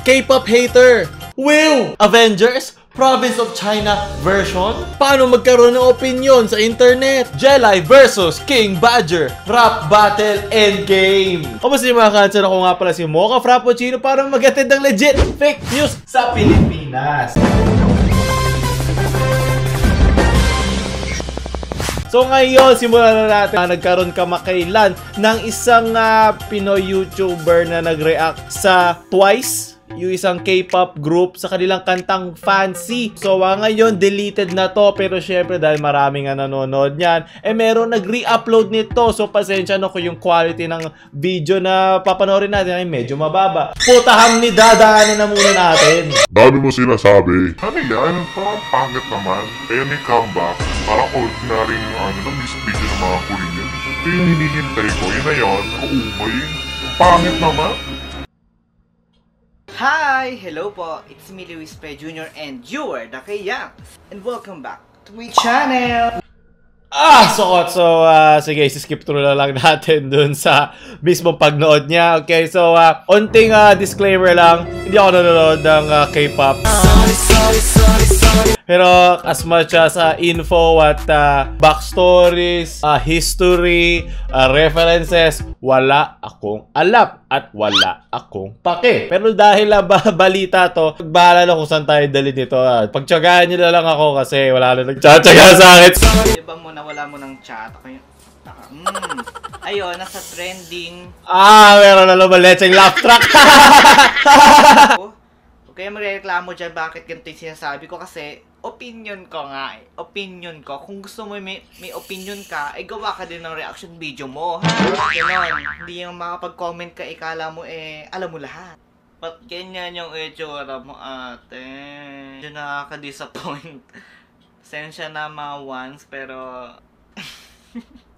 K-pop hater. Will Avengers Province of China version? Paano magkaroon ng opinion sa internet? Jelly versus King Badger Rap Battle Endgame. Kamusta yung mga kansan? Ako nga pala si Mocha Frappuccino para mag-attend ng legit fake news sa Pilipinas. So ngayon, simulan na natin. Nagkaroon kamakailan ng isang Pinoy YouTuber na nag-react sa Twice, yung isang K-pop group, sa kanilang kantang Fancy. So ngayon, deleted na to. Pero syempre, dahil maraming nanonood niyan, meron nag-re-upload nito. So pasensya na kung yung quality ng video na papanoorin natin ay medyo mababa. Putahang ni dadaanin na muna natin. Dami mo sinasabi. Ano yan? Parang pangit naman. Any comeback. Parang ordinary music video ng mga Korean. Ito yung hinihintay ko. Yun na yun. Kaumay. Pangit naman. Hi! Hello po! It's me, Luis Pre Jr. and you are the K-Yanks. And welcome back to my channel! So sige, skip through na lang natin dun sa mismong pagnood niya. Okay, so onting disclaimer lang, hindi ako nanonood ng K-pop. Pero as much as info at backstories, history, references, wala akong alam at wala akong pake. Pero dahil balita to, bahala na kung saan tayo dalhin nito. Pagtsagaan nyo na lang ako kasi wala na nagtsatsaga sa akin. Diba mo nawala mo ng chat? Ayun, nasa trending. Meron na lumaletseng laugh track. Kaya magreklamo dyan bakit ganito yung sinasabi ko kasi opinion ko nga eh. Opinion ko. Kung gusto mo may opinion ka, ay gawa ka din ng reaction video mo, ha? Ganon. Hindi yung makapag-comment ka, ikala mo alam mo lahat. Ba't ganyan yung itsura mo, ate? Medyo nakaka-disappoint. Sensya na mga once, pero...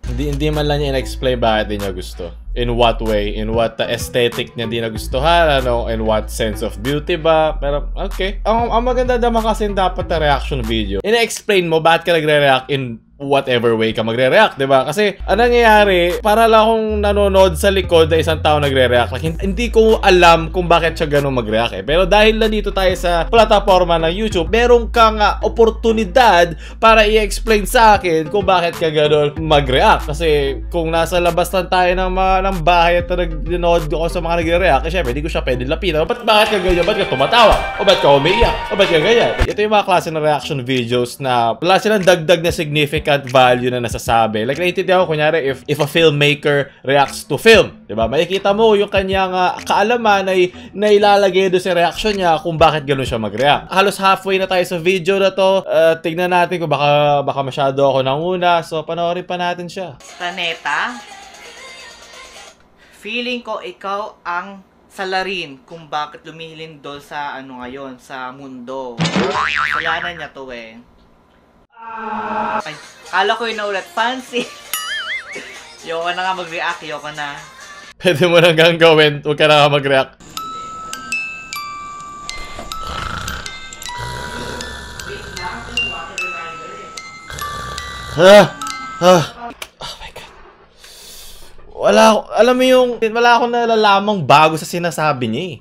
Hindi man lang niya in-explain bakit di niya gusto. In what way? In what aesthetic niya di nagustuhan? In what sense of beauty ba? Pero, okay. Ang maganda naman kasi dapat na reaction video. In-explain mo bakit ka nagre-react in whatever way ka magre-react, diba? Kasi, ang nangyayari, para lang akong nanonood sa likod na isang tao nagre-react. Like, hindi ko alam kung bakit siya ganun mag-react eh. Pero dahil nandito tayo sa plataforma ng YouTube, meron kang oportunidad para i-explain sa akin kung bakit ka ganun mag-react. Kasi, kung nasa labas lang tayo ng bahay at nag-nood ko sa mga nagre-react, syempre, hindi ko siya pwede lapitan. Bakit ka ganyan? Ba't ka tumatawa? O ba't ka umiiyak? O ba't ka ganyan? Ito yung mga klase ng reaction videos na wala silang dagdag na significant value na nasasabi. Like, naiintindihan ko, kunyari, if a filmmaker reacts to film, diba? Makikita mo yung kanyang kaalaman na ilalagay doon sa reaction niya kung bakit gano'n siya mag-react. Halos halfway na tayo sa video na to. Tignan natin kung baka masyado ako nanguna. So, panoorin pa natin siya. Planeta, feeling ko ikaw ang salarin kung bakit lumihilin doon sa ngayon, sa mundo. Kasalanan niya to eh. Ay, kala ko yung naulat. Fancy. Yoko na nga mag-react. Yoko na. Pwede mo nang gawin. Huwag ka na nga mag-react. Oh my God. Alam mo yung, wala akong nalalamang bago sa sinasabi niya eh.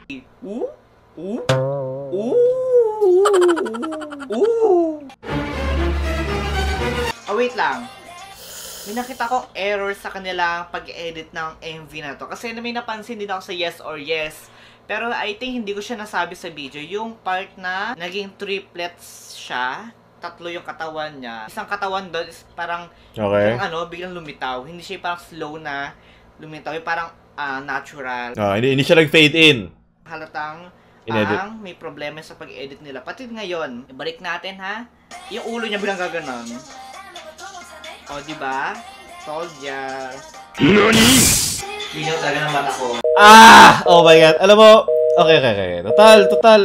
Wait lang. May nakita kong error sa kanilang pag-edit ng MV na to. Kasi may napansin din ako sa Yes or Yes. Pero I think hindi ko siya nasabi sa video. Yung part na naging triplets siya. Tatlo yung katawan niya. Isang katawan doon is parang okay. Biglang lumitaw. Hindi siya parang slow na lumitaw. Yung parang natural. Hindi siya nag-fade in. Halatang in-edit. may problema sa pag-edit nila. Pati ngayon, ibalik natin ha. Yung ulo niya bilang gaganon. O, diba? Told ya. NANI?! Binaw talaga ng mata ko. Oh my God. Alam mo, okay. Total,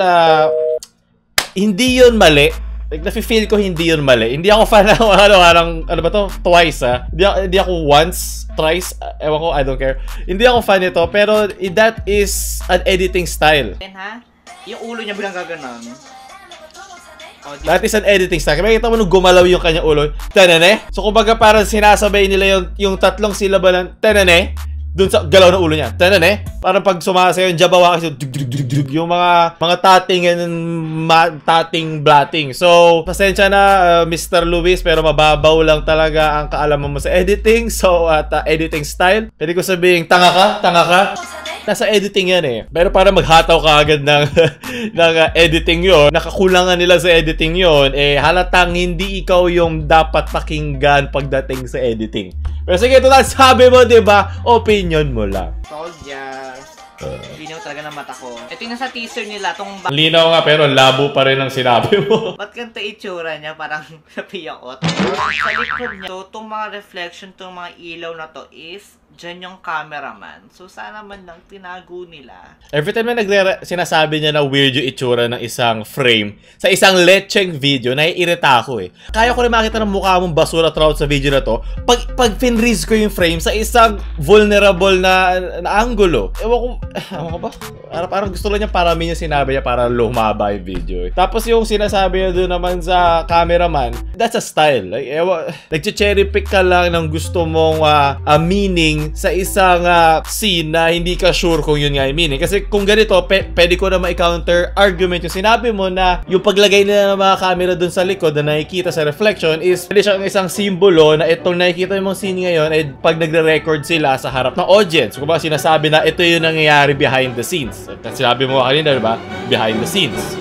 hindi yun mali. Like, nafe-feel ko hindi yun mali. Hindi ako fan ng, ano ba to? Twice, Hindi ako once, thrice, ewan ko, I don't care. Hindi ako fan nito, pero that is an editing style. Ha? Yung ulo niya bilang gaganon. That is an editing style. Makikita mo nung gumalaw yung kanyang ulo. Tanane. So, kumbaga parang sinasabay nila yung tatlong silaba ng tanane. dun sa galaw ng ulo niya. Tanan eh. Parang pag sumasayaw yung jabawa kasi yung mga tating and tating blatting. So, pasensya na Mr. Luis, pero mababaw lang talaga ang kaalaman mo sa editing. So, at editing style. Pwede ko sabihin, tanga ka. Nasa editing yan eh. Pero para maghataw ka agad ng, ng editing yon, nakakulangan nila sa editing yon, eh halatang hindi ikaw yung dapat pakinggan pagdating sa editing. Pero sige, ito lang sabi mo, diba? Opinion mo lang. Soldiers. Linaw talaga ng mata ko. Ito yung nasa teaser nila, tong Linaw nga, pero labo pa rin ang sinabi mo. ba't ganito itsura niya? Parang napiyakot. Sa likod niya, itong mga reflection, itong mga ilaw na to is dyan yung cameraman. So, sana man lang tinago nila. Every time na sinasabi niya na weird yung itsura ng isang frame sa isang lecheng video, naiirita ako eh. Kaya ko rin makita ng mukha mong basura throughout sa video na to. Pag finreeze ko yung frame sa isang vulnerable na angulo. Ewan ko ba? Parang gusto lang niya parami yung sinabi niya para lumaba yung video eh. Tapos yung sinasabi niya doon naman sa cameraman, that's a style. Like, nag-cherry pick ka lang ng gusto mong meaning sa isang scene na hindi ka sure kung yun nga yung meaning. Kasi kung ganito, pwede ko na ma-counter argument yung sinabi mo na yung paglagay nila ng mga camera dun sa likod na nakikita sa reflection is pwede siyang isang simbolo na itong nakikita yung mga scene ngayon ay pag nagre-record sila sa harap ng audience. Kung ba sinasabi na ito yung nangyayari behind the scenes. Kasi sinabi mo kanina, diba? Behind the scenes.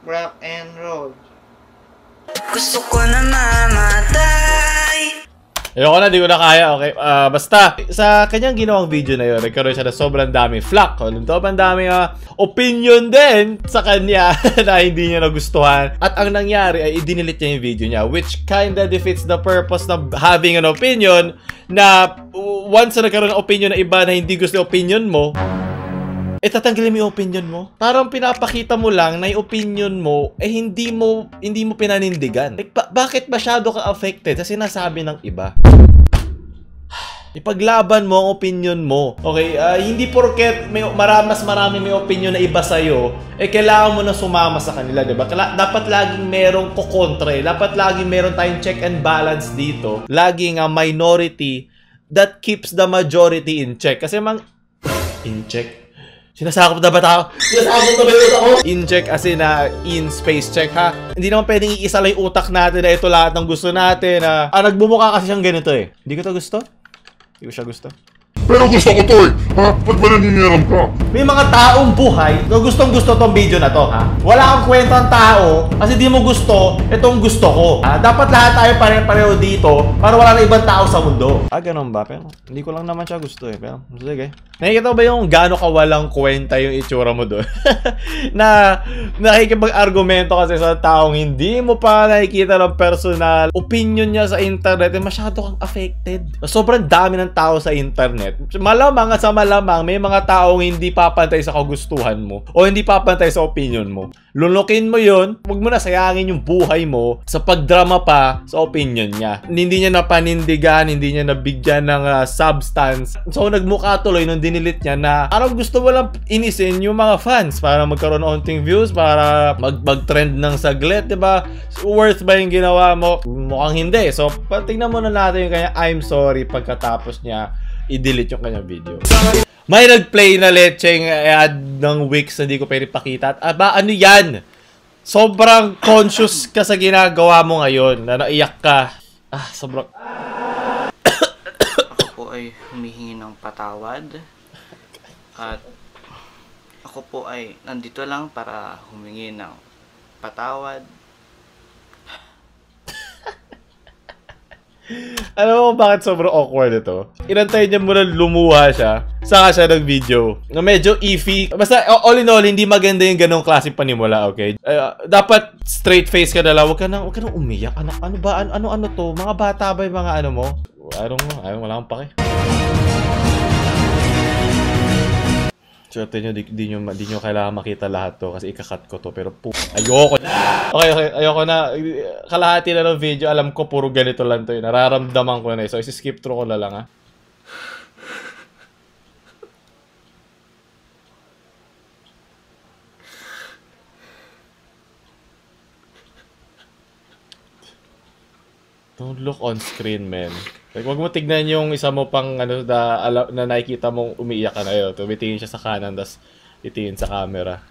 Rock and roll. Gusto ko na mamatay. Ayoko na, di ko na kaya, okay? Basta, sa kanyang ginawang video na yun, nagkaroon siya na sobrang daming flack. Sobrang daming opinion din sa kanya na hindi niya nagustuhan. At ang nangyari ay idinilit niya yung video niya, which kinda defeats the purpose of having an opinion na once na nagkaroon ng opinion na iba na hindi gusto yung opinion mo, tatanggalin mo yung opinion mo. Parang pinapakita mo lang na yung opinion mo hindi mo pinanindigan. Like, bakit masyado ka affected sa sinasabi ng iba? Ipaglaban mo ang opinion mo. Okay, hindi porket mas marami may opinion na iba sa'yo, kailangan mo na sumama sa kanila, diba? Dapat laging merong kukontra. Dapat laging meron tayong check and balance dito. Laging minority that keeps the majority in check. Kasi in check? Sinasakop na ba tao? Sinasakop na ba yung utak ko? In-check as in in-space check ha. Hindi naman pwedeng iisa lang yung utak natin na ito lahat ng gusto natin. Nagbumuka kasi siyang ganito eh. Hindi ko to gusto? Hindi ko siya gusto. Pero gusto ko to eh. Ha? Ba't ba nangingiram ka? May mga taong buhay na gustong-gusto tong video na to, ha? Wala kang kwentang tao kasi di mo gusto itong gusto ko. Dapat lahat tayo pare-pareho dito para wala na ibang tao sa mundo. Ganun ba? Pero hindi ko lang naman siya gusto eh. Pero sige. Nakikita ba yung gaano kawalang kwenta yung itsura mo doon? Na nakikipag-argumento kasi sa taong hindi mo pa nakikita ng personal opinion niya sa internet, masyado kang affected. Sobrang dami ng tao sa internet. Malamang at sa malamang may mga taong hindi papantay sa kagustuhan mo o hindi papantay sa opinion mo. Lunukin mo yun, huwag mo na sayangin yung buhay mo sa pagdrama pa sa opinion niya. Hindi niya napanindigan, hindi niya nabigyan ng substance. So nagmukha tuloy nung dinilit niya na parang gusto mo lang inisin yung mga fans para magkaroon ng onting views, para mag-trend ng saglit, diba? Worth ba yung ginawa mo? Mukhang hindi. So tingnan muna natin yung kanya I'm sorry pagkatapos niya i-delete yung kanyang video. May nag-play na lecheng ad ng Wix na di ko pwede pakita. Ano yan? Sobrang conscious ka sa ginagawa mo ngayon na naiyak ka. Sobrang... Ako po ay humihingi ng patawad. At ako po ay nandito lang para humingi ng patawad. Alam mo bakit sobrang awkward ito? Inantay niya muna lumuha siya, saka siya nag-video na medyo iffy. Basta all in all, hindi maganda yung ganong klaseng panimula, okay? Dapat straight face ka na lang. Huwag ka nang umiyak. Ano ba? Ano to? Mga bata ba yung mga ano mo? I don't know. Wala akong pake. Swerte nyo, di nyo kailangan makita lahat to kasi ikakat ko to, pero ayoko na. Okay, ayoko na. Kalahati na ng video, alam ko puro ganito lang to. Nararamdaman ko na so isi-skip through ko na lang Don't look on screen, man. Like, wag mo tignan yung isa mo pang ano na nakikita mong umiiyak ka na yun. Tumitingin siya sa kanan, tapos itingin sa camera.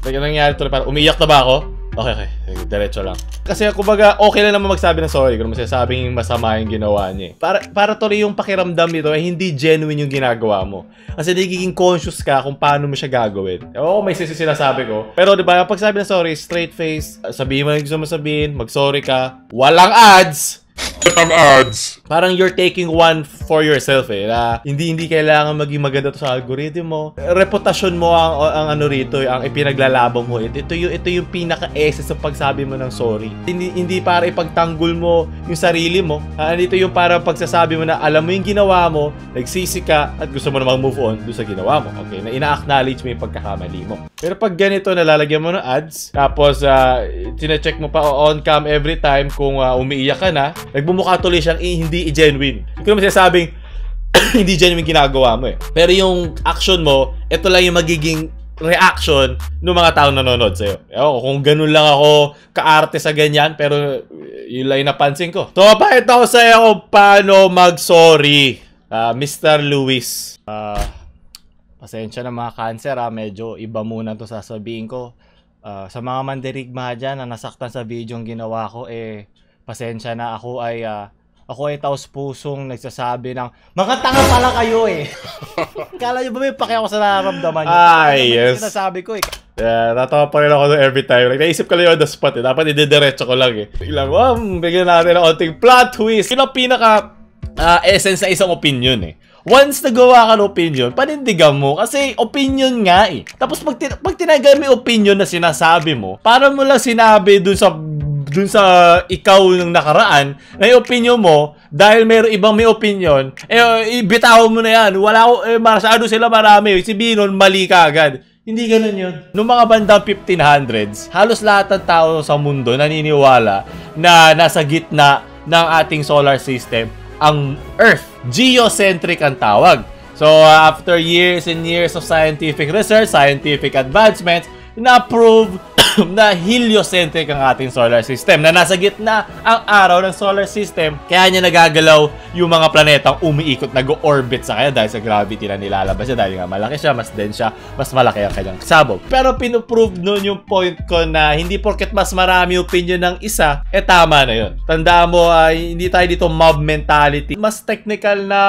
Like, anong nangyari tuloy? Parang, umiiyak na ba ako? Okay. Diretso lang. Kasi, kumbaga, okay lang naman magsabi ng sorry kung masasabing masama yung ginawa niya. Para tuloy yung pakiramdam nito ay hindi genuine yung ginagawa mo. Kasi nagiging conscious ka kung paano mo siya gagawin. Oo, may sinasabi ko. Pero, di ba, pag sabi ng sorry, straight face, sabihin mo yung gusto mo sabihin, mag-sorry ka, walang ads! Ang ads. Parang you're taking one for yourself na hindi kailangan maging maganda to sa algorithm mo. Reputasyon mo ang ano rito, ang ipinaglalaban mo. Ito yung pinaka-essence sa pagsabi mo ng sorry. Hindi para ipagtanggol mo yung sarili mo. Ito yung para pagsasabi mo na alam mo yung ginawa mo, nagsisi ka at gusto mo na mag-move on doon sa ginawa mo. Okay, na ina-acknowledge mo yung pagkakamali mo. Pero pag ganito, nalalagyan mo ng ads, tapos tina-check mo pa on cam every time kung umiiyak ka na, nagbumukha tuloy siyang hindi genuine. Hindi ko naman sinasabing hindi genuine ginagawa mo eh. Pero yung action mo, ito lang yung magiging reaction ng mga tao nanonood sa'yo. Kung ganun lang ako kaarte sa ganyan, pero yun lang yung napansin ko. So, pakita ko sa'yo kung paano mag-sorry. Mr. Luis. Pasensya na mga cancer medyo iba muna to sasabihin ko. Sa mga mandirigma dyan na nasaktan sa video yung ginawa ko, pasensya na, ako ay taos pusong nagsasabi ng mga tanga pala kayo eh. Kala nyo ba may pake ako sa nararamdaman nyo? Yes. Sinasabi ko natawa pa rin ako every time. Like, naisip ko lang on the spot Dapat idediretso ko lang Biglang, bigyan natin ng onting plot twist. Yun ang pinaka essence na isang opinion Once nagawa ka ng opinion, panindigan mo kasi opinion nga Tapos pag tinagal mo yung opinion na sinasabi mo, para mo lang sinabi dun sa ikaw ng nakaraan na yung opinion mo, dahil mayroong ibang may opinion, ibitaw mo na yan. Masyado sila marami. Si Binon, mali ka agad. Hindi ganun yun. Noong mga bandang 1500s, halos lahat ng tao sa mundo naniniwala na nasa gitna ng ating solar system ang Earth. Geocentric ang tawag. So, after years and years of scientific research, scientific advancements, na-prove na heliocentric ang ating solar system, na nasa gitna ang araw ng solar system, kaya niya nagagalaw yung mga planetang umiikot, nag-orbit sa kanya dahil sa gravity na nilalabas siya, dahil nga malaki siya, mas dense siya, mas malaki ang kanyang sabog. Pero pinuprove nun yung point ko na hindi porket mas marami opinion ng isa, tama na yun. Tandaan mo, hindi tayo dito mob mentality. Mas technical na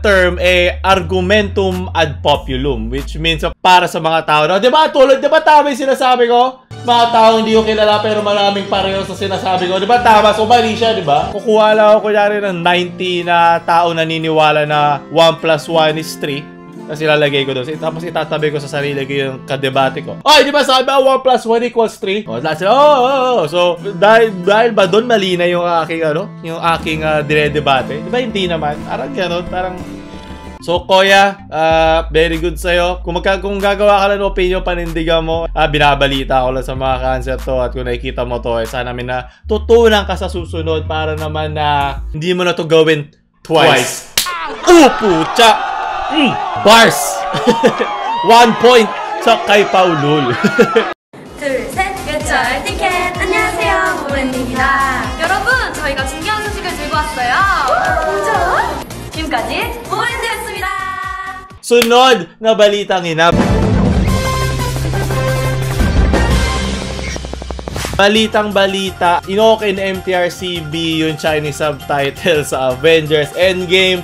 term argumentum ad populum, which means para sa mga tao na, di ba tama yung sinasabi ko? Mga tao hindi ko kilala pero maraming pareho sa sinasabi ko. Di ba tama? So mali siya, di ba? Kukuha lang ako kunyari ng 90 na tao naniniwala na 1 plus 1 is 3. Tapos ilalagay ko doon. Tapos itatabi ko sa sarili ko yung kadebate ko. Ay, di ba sabi 1 plus 1 equals 3? So, dahil ba doon mali na yung aking dire-debate? Di ba hindi naman? Parang gano'n, parang... So, Kuya, very good sa'yo. Kung gagawa ka lang ng opinion, panindigan mo. Binabalita ko lang sa mga cancer to, at kung nakikita mo to, sana namin na tutunan ka sa susunod para naman na hindi mo na to gawin twice. Pucha! Bars! 1 point sa kay Paulul. 둘, 셋, 외쳐 티켓! 안녕하세요, 모모랜드입니다. 여러분, 저희가 중요한 소식을 들고 왔어요. 뭐죠? 지금까지 모모랜드였습니다. Sunod na balitang inap. Balitang-balita, inokin MTRCB yung Chinese subtitle sa Avengers Endgame.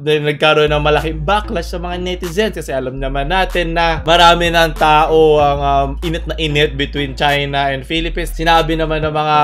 Nagkaroon ng malaking backlash sa mga netizens kasi alam naman natin na marami ng tao ang init na init between China and Philippines. Sinabi naman ng mga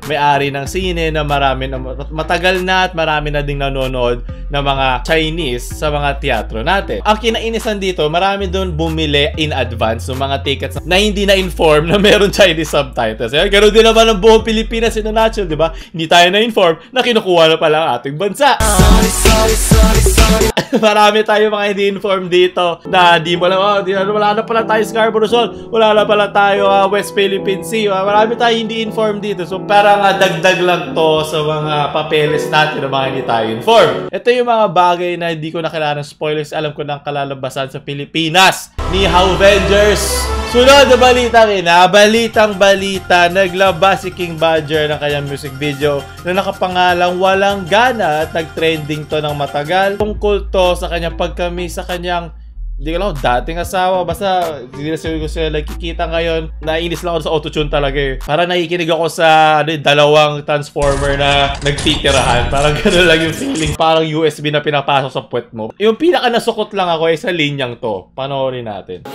may-ari ng sine na marami na matagal na at marami na ding nanonood ng mga Chinese sa mga teatro natin. Ang kinainisan dito, marami doon bumili in advance ng mga tickets na hindi na-inform na meron Chinese subtitles. Ganoon din naman ang buong Pilipinas international, di ba? Hindi tayo na-inform na kinukuha na pala ang ating bansa. Sorry. Marami tayo mga hindi inform dito na di mo lang, wala na pala tayo Scarborough Shoal, wala na pala tayo West Philippine Sea. Marami tayo hindi inform dito. So parang dagdag lang to sa mga papeles natin na mga hindi tayo inform. Ito yung mga bagay na hindi ko nakilala ng spoilers. Alam ko ng kalalabasan sa Pilipinas. Ni How Avengers! Sunod na balita balitang balita, naglabas si King Badger ng kanyang music video na nakapangalang Walang Gana at nag-trending to ng matagal. Tungkol to sa kanyang pagkami sa kanyang, hindi ko lang, dating asawa. Basta, hindi na sila nakikita ngayon. Nainis lang ako sa autotune talaga eh. Parang nakikinig ako sa dalawang transformer na nagtitirahan. Parang gano'n lang yung feeling. Parang USB na pinapasok sa puwet mo. Yung pinaka nasukot lang ako ay sa linyang to. Panoorin natin.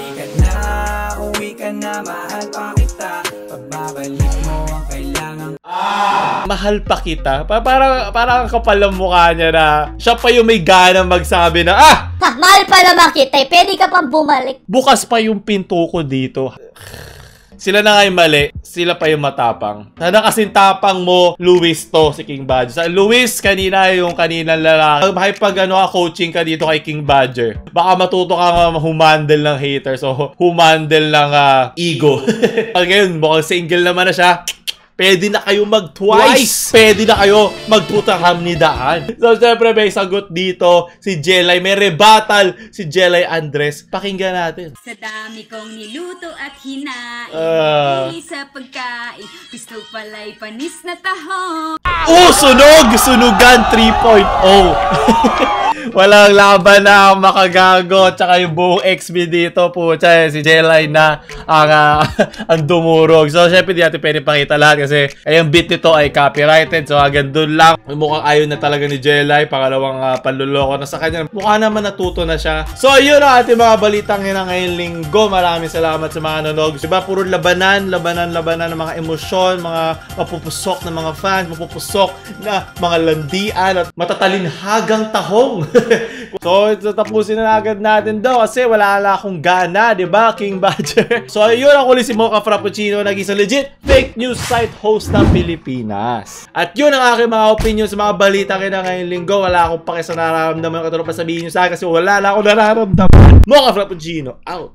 Uwi ka na, mahal pa kita. Pagbabalik mo ang kailangan. Mahal pa kita. Parang ang kapal ng mukha niya na siya pa yung may gana magsabi na, Mahal pa naman kita eh. Pwede ka pang bumalik. bukas pa yung pinto ko dito. Sila na nga yung mali, sila pa yung matapang. Sana kasing tapang mo, Luis to, si King Badger. Luis, kanina yung kaninang lalaki. Makipag coaching ka dito kay King Badger. Baka matuto ka humandle ng haters o humandle ng ego. Ngayon, mukhang single naman na siya. Pwede na kayo mag-twice. Pwede na kayo magputang hamnidaan. So, syempre may sagot dito si Jelay. May rebuttal si Jelay Andres. Pakinggan natin. Sa dami kong niluto at hinain, pili sa pagkain, gusto pala'y panis na tahong. Sunog! Sunugan 3.0. Walang laban na makagago. Tsaka yung buong XB dito po. Si Jelay na ang dumurog. So, syempre di natin pwede pakita lahat kasi yung beat nito ay copyrighted. So, hanggang dun lang. Mukhang ayaw na talaga ni Jelay. Pangalawang panluloko na sa kanya. Mukha naman natuto na siya. So, yun ang ating mga balitang yun ngayong linggo. Maraming salamat sa mga nanonood. Diba, puro labanan ng mga emosyon, mga mapupusok na mga fans, mapupusok na mga landian at matatalinhagang tahong. So, tapusin na agad natin daw kasi wala akong gana, diba, King Badger? So, yun ang uli si Mocha Frappuccino, nag-isa legit fake news site host ng Pilipinas. At yun ang aking mga opinion sa mga balita kina ngayong linggo. Wala akong pake sa nararamdaman, katulad pa sabihin nyo sa akin kasi wala akong nararamdaman. Mocha Frappuccino, out!